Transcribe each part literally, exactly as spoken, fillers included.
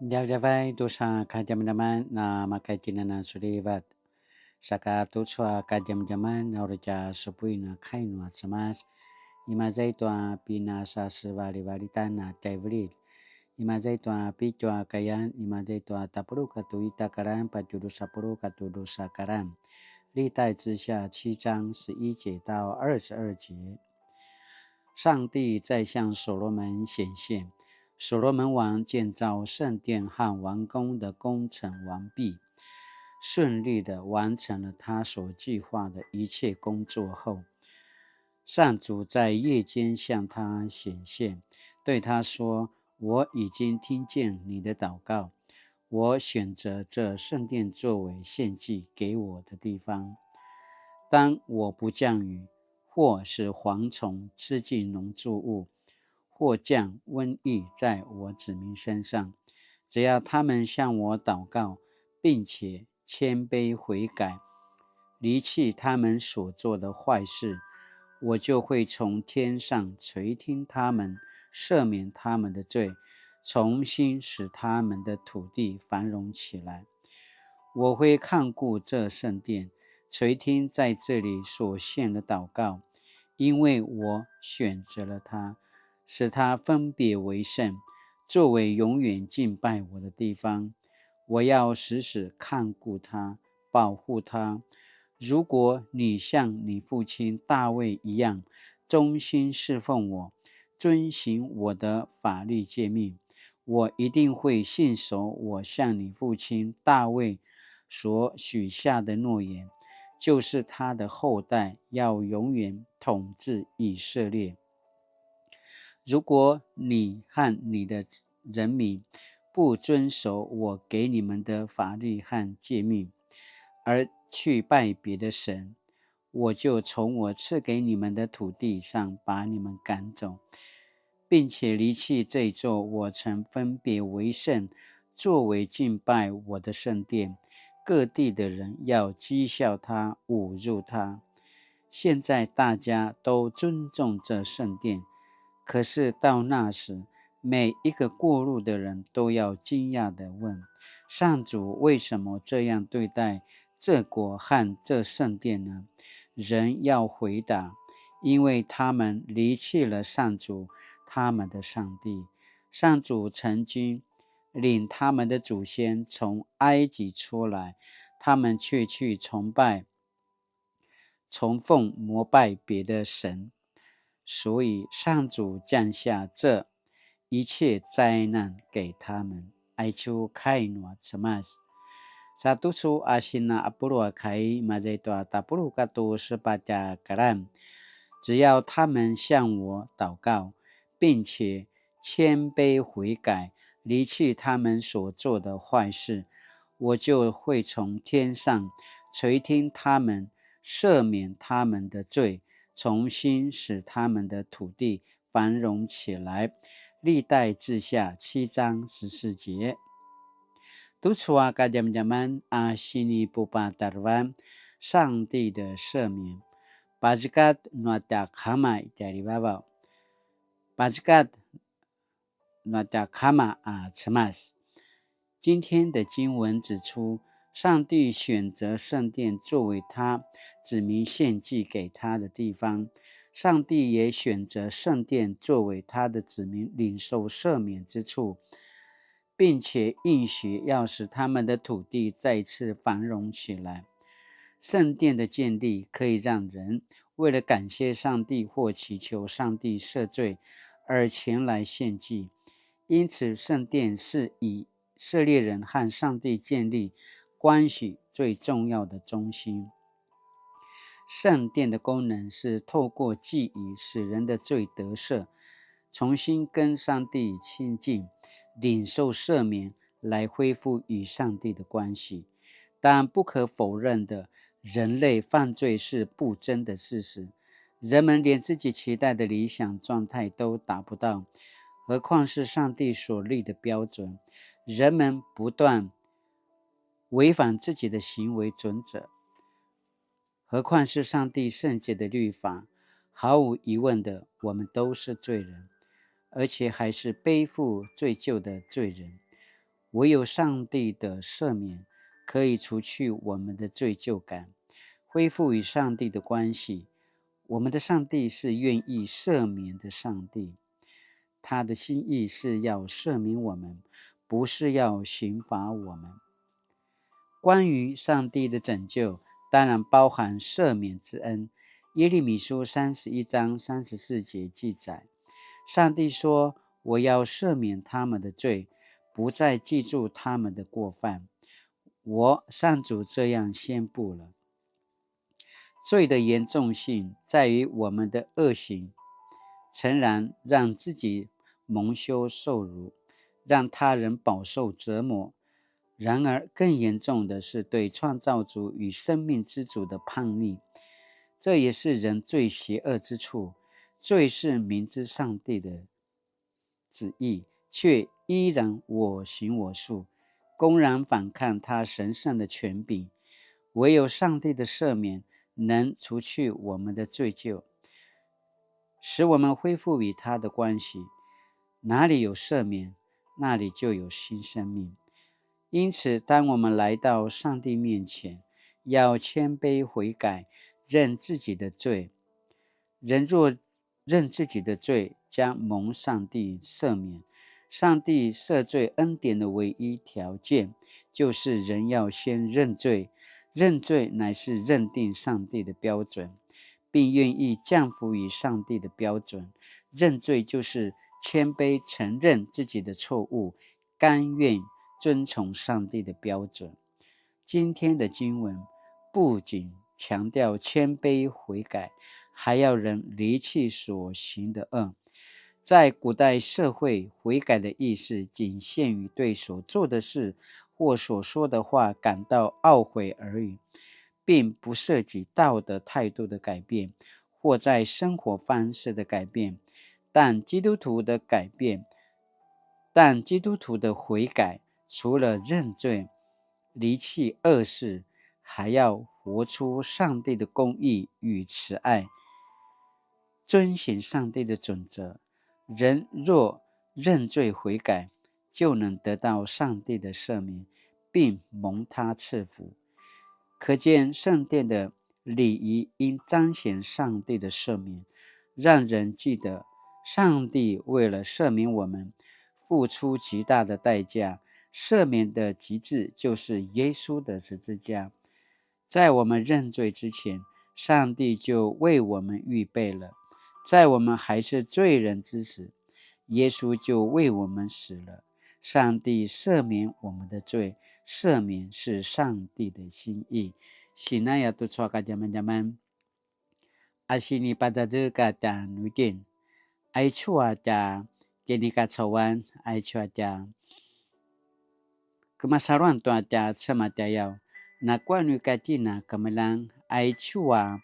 Djavadjavay tusa kadjamadjaman na makaitinanan sulivat. Saka tucu a kadjamadjaman na uri tja supuin a kai nua Cemas. Imaza i tua pinasasevalivalitan a tjaivililj. Imaza i tua pitju a kayan, imaza i tua tapuluq katua ita a karan, patje drusa puluq katua drusa a karan. 历代志下七章十一节到二十二节。上帝再向所罗门显现，所罗门王建造圣殿和王宫的工程完毕，顺利地完成了他所计划的一切工作后，上主在夜间向他显现，对他说：“我已经听见你的祷告，我选择这圣殿作为献祭给我的地方。当我不降雨，或使蝗虫吃尽农作物，或降瘟疫在我子民身上，只要他们向我祷告，并且谦卑悔改，离弃他们所做的坏事，我就会从天上垂听他们，赦免他们的罪，重新使他们的土地繁荣起来。我会看顾这圣殿，垂听在这里所献的祷告，因为我选择了它，使它分别为圣，作为永远敬拜我的地方。我要时时看顾它，保护它。如果你像你父亲大卫一样忠心侍奉我，遵行我的法律诫命，我一定会信守我向你父亲大卫所许下的诺言，就是他的后代要永远统治以色列。如果你和你的人民不遵守我给你们的法律和诫命，而去拜别的神，我就从我赐给你们的土地上把你们赶走，并且离弃这座我曾分别为圣，作为敬拜我的圣殿。各地的人要讥笑它，侮辱它。现在大家都尊重这圣殿，可是到那时，每一个过路的人都要惊讶地问：上主为什么这样对待这国和这圣殿呢？人要回答：因为他们离弃了上主，他们的上帝。上主曾经领他们的祖先从埃及出来，他们却去崇拜 崇奉膜拜别的神，所以上主降下这一切灾难给他们。Aicu kai nua Cemas. Sa tucu a sina apulu a kai, mazay tua tapulu katu sepatj a karan. 只要他们向我祷告，并且谦卑悔改，离弃他们所做的坏事，我就会从天上垂听他们，赦免他们的罪，重新使他们的土地繁荣起来。历代志下七章十四节。Tucu a kadjamadjaman a sinipupatarevan 上帝的赦免。Pazikat nua tja kama i tjarivavaw. Pazikat nua tja kama a Cemas. 今天的经文指出，上帝选择圣殿作为他子民献祭给他的地方，上帝也选择圣殿作为他的子民领受赦免之处，并且应许要使他们的土地再次繁荣起来。圣殿的建立可以让人为了感谢上帝或祈求上帝赦罪而前来献祭，因此圣殿是以色列人和上帝建立关系最重要的中心。圣殿的功能是透过祭仪使人的罪得赦，重新跟上帝亲近，领受赦免，来恢复与上帝的关系。但不可否认的，人类犯罪是不争的事实。人们连自己期待的理想状态都达不到，何况是上帝所立的标准？人们不断违反自己的行为准则，何况是上帝圣洁的律法？毫无疑问的，我们都是罪人，而且还是背负罪疚的罪人。唯有上帝的赦免可以除去我们的罪疚感，恢复与上帝的关系。我们的上帝是愿意赦免的上帝，他的心意是要赦免我们，不是要刑罚我们。关于上帝的拯救，当然包含赦免之恩。耶利米书三十一章三十四节记载，上帝说：“我要赦免他们的罪，不再记住他们的过犯。”我上主这样宣布了。罪的严重性在于我们的恶行，诚然让自己蒙羞受辱，让他人饱受折磨。然而，更严重的是对创造主与生命之主的叛逆，这也是人最邪恶之处。罪是明知上帝的旨意，却依然我行我素，公然反抗他神圣的权柄。唯有上帝的赦免能除去我们的罪疚，使我们恢复与他的关系。哪里有赦免，那里就有新生命。因此，当我们来到上帝面前，要谦卑悔改，认自己的罪。人若认自己的罪，将蒙上帝赦免。上帝赦罪恩典的唯一条件，就是人要先认罪。认罪乃是认定上帝的标准，并愿意降服于上帝的标准。认罪就是谦卑承认自己的错误，甘愿遵从上帝的标准。今天的经文不仅强调谦卑悔改，还要人离弃所行的恶。在古代社会，悔改的意思仅限于对所做的事或所说的话感到懊悔而已，并不涉及道德态度的改变或在生活方式的改变。但基督徒的改变，但基督徒的悔改，除了认罪、离弃恶事，还要活出上帝的公义与慈爱，遵行上帝的准则。人若认罪悔改，就能得到上帝的赦免，并蒙他赐福。可见圣殿的礼仪应彰显上帝的赦免，让人记得上帝为了赦免我们，付出极大的代价。赦免的极致就是耶稣的十字架。在我们认罪之前，上帝就为我们预备了。在我们还是罪人之时，耶稣就为我们死了。上帝赦免我们的罪，赦免是上帝的心意。Sinaya tucu a kadjamadjaman. A sinipazazekatj tjanuitjen. Aicu a tja kinikacauan, aicu a tja kemasaluan tua tja Cemas tjayaw. Nakuya nu ika tjen a kemeljang, aicu a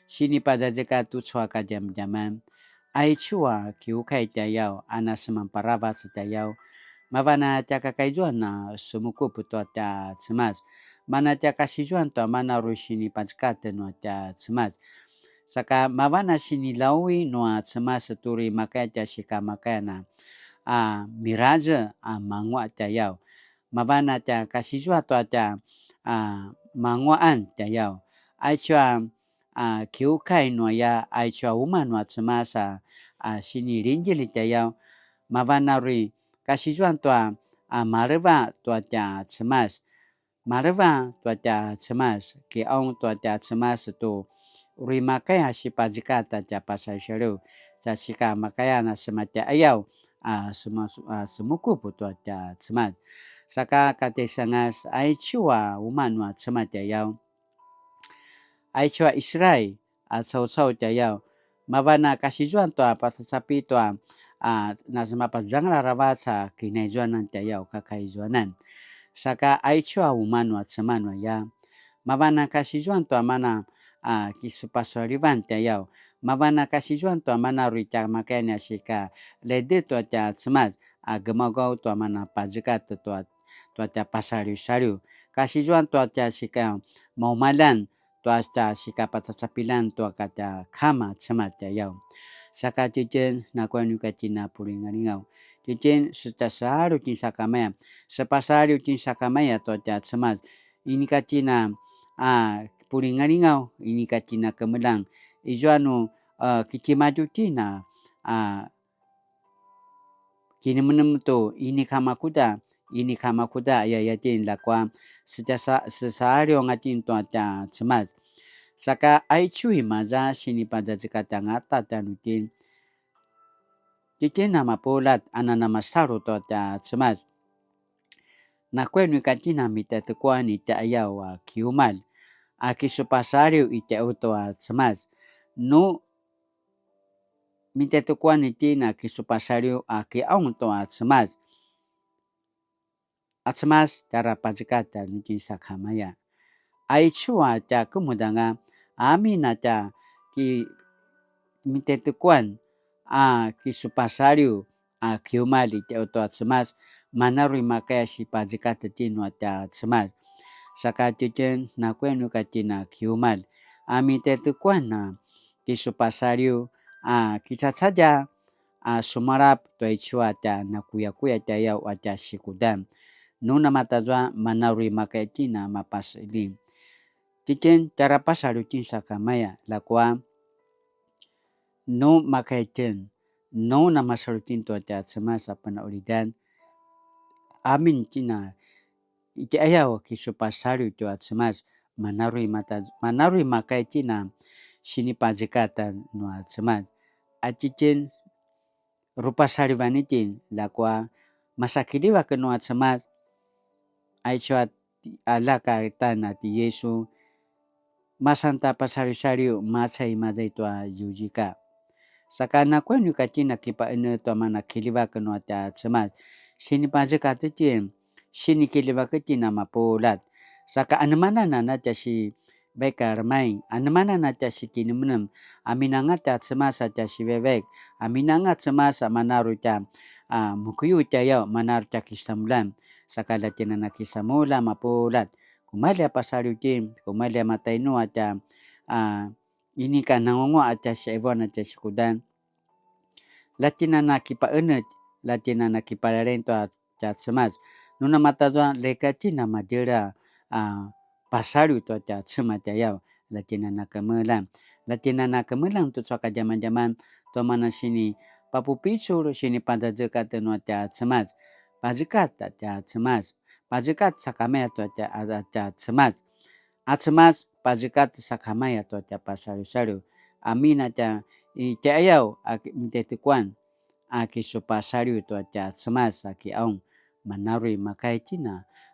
sinipazazekatj tucu a kadjamadjaman. Aicu a kiukai tjayaw, a na semanparavac tjayaw. Mavan a tja kakaizuan a semukup tua tja Cemas. Mana tja kasizuan tua mana uri sinipazekatj nua tja Cemas. Saka mavan a sinilawi nua Cemas tu uri makaya tja sikamakaya na, a, miraze a manguaq tjayaw. Mavan a tja kasizuan tua tja, a, manguaqan tjayaw. Aicu a, a, kiukai nua ya, aicu a umaq nua Cemas a, a, sinilingdjelj tjayaw. Mavan a uri kasizuan tua, a, maleva tua tja Cemas. Maleva tua tja Cemas, kiqaung tua tja Cemas tu uri makaya sipazekatj a tja pasaliwsaliw, tja sikamakaya na sema tja qayaw, a, sema-, a, semukup tua tja Cemas. Saka katjaisangas aicu a umaq nua Cemas tjayaw. Aicu a Israil, a caucau tjayaw. Mavan a kasizuan tua pacacapi tua, a, na semapazangal aravac a kinaizuanan tjayaw, kakaizuanan. Saka aicu a umaq nua Cemas nua ya. Mavan a kasizuan tua mana, a, kisupasualivan tjayaw. Mavan a kasizuan tua mana uri tja makaya nia sika lede tua tja Cemas, a, gemaugaw tua mana pazekatj tua, tua tja pasaliwsaliw. Kasizuan tua tja sika maumaljan, tua tja sikapacacapilan tua ka tja Kama Cemas tjayaw. Saka tjitjen, nakuya nu ika tjen a pulingalingaw, Tjitjen, setjasaliw tjen sakamaya, sepasaliw tjen sakamaya tua tja Cemas. Inika tjen a pulingalingaw, inika tjen a kemeljang. Izua nu, a, kitimadju tjen a, a, kinemenem tu inika makuda, inika makuda aya tjen, ljakua setjasa-, sesaliw anga tjen tua tja Cemas. Saka aicu imaza sinipazazekatj angata tjanuitjen. Tjitjen a mapuljat a nanamasalu tua tja Cemas. Nakuya nu ika tjen a mitjatekuan i tjaiyaw a kiumalj a kisupasaliw i tjaiyaw tua Cemas. Nu mitjatekuan itjen a kisupasaliw a kiaung tua Cemas. A Cemas, tjara pazekatj tjanuitjen sakamaya. Aicu a tja kemudanga, amin a tja ki-, mitjatekuan a kisupasaliw a kiumalj i tjaiyaw tua Cemas, manaruy makaya sipazekatj tjen nua tja Cemas. Saka tjitjen, nakuya nu ika tjen a kiumalj a mitjatekuan a kisupasaliw a kicacadja a sumalap tua aicu a tja nakuyakuya tjaiyaw a tja sikudan. Nu namayatazua, manaruy makaya tjen a mapaseljing. Tjitjen, tjara pasaliw tjen sakamaya, ljakua nu makaya tjen, nu namasalu tjen tua tja Cemas a penaulidan. Amin tjen a i tjaiyaw kisupasaliw tua Cemas, manaruy mata-, manaruy makaya tjen a sinipazekatjan nua Cemas. A tjitjen, rupasalivan itjen, ljakua masakiljivak nua Cemas. Aicu a ti-, a ljaka tjen a ti Yisu, masan ta pasaliwsaliw, macai mazai tua ziuzika. Saka nakuya nu ika tjen a kipaenetj tua mana kiljivak nua tja Cemas, sinipazekatj itjen, sinikiljivak itjen a mapuljat. Saka anemanan a na tja sivaik a remaing, anemanan a tja sikinemenem, aminanga tja Cemas a tja sivaivaik, aminanga Cemas a manaruy tja, a, mukuyu tjaiyaw, manaruy tja kisamuljan. Saka ljatjen a na kisamulja mapuljat. Kumalji a pasaliw itjen, kumalji a matainu a tja, a, inika nanguanguaq a tja siqivuan a tja sikudan. Ljatjen a na kipaenetj, ljatjen a na kipalalaing tua tja Cemas. Nu namayatazua, ljaka tjen a madjela a pasaliw tua tja Cemas tjaiyaw, ljatjen a na kemeljang. Ljatjen a na kemeljang tucu a kadjamadjaman, tua mana sinipapupicul, sinipazazekatj nua tja Cemas. Pazekatj a tja Cemas. Pazekatj sakamaya tua tja, a, a tja Cemas. A Cemas, pazekatj sakamaya tua tja pasaliwsaliw. Amin a tja i tjaiyaw a ki-, mitjatekuan a kisupasaliw tua tja Cemas a kiaung. Manaruy makaya tjen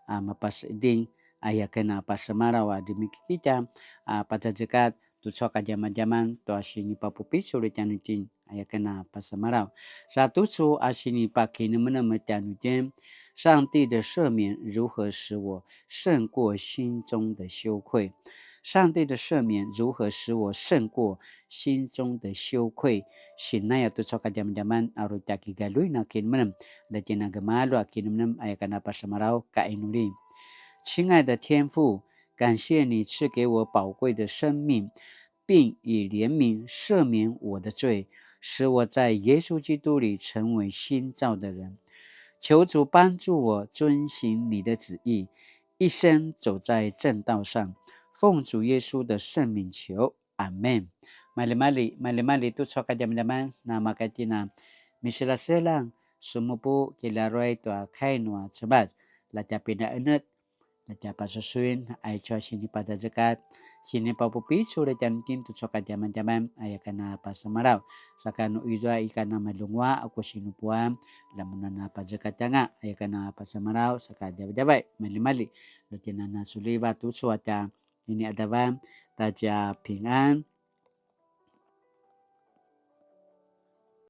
a mapaseljing, aya ken a pasemalaw a demikikitja a pazazekatj tucu a kadjamadjaman tua sinipapupicul tjanuitjen, aya ken a pasemalaw. Sa tucu a sinipakinemenem tjanuitjen, 上帝的赦免如何使我胜过心中的羞愧？上帝的赦免如何使我胜过心中的羞愧？Sinaya tucu a kadjamadjaman a uri tja kigaljuin a kinemenem, ljatjen a gemalju a kinemenem, aya ken a pasemalaw, kainuli. 亲爱的天父，感谢你赐给我宝贵的生命，并以怜悯赦免我的罪，使我在耶稣基督里成为新造的人。求主帮助我遵行你的旨意，一生走在正道上。奉主耶稣的圣名求，阿们。Maljimalji, maljimalji tucu a kadjamadjaman, namakaya tjen a miselaselang, sumupu kilaruay tua kai nua Cemas, ljatja pinaenetj, ljatja pasusuin, aicu a sinipazazekatj, sinipapupicul tjanuitjen tucu a kadjamadjaman, aya ken a pasemalaw. Saka nu izua ika na malunguaq a ku sinupuan, lamunan a pazekatjanga, aya ken a pasemalaw, saka djavadjavay, maljimalji, ljatjen a na suliva tucu a tja ini adavan, 大家平安.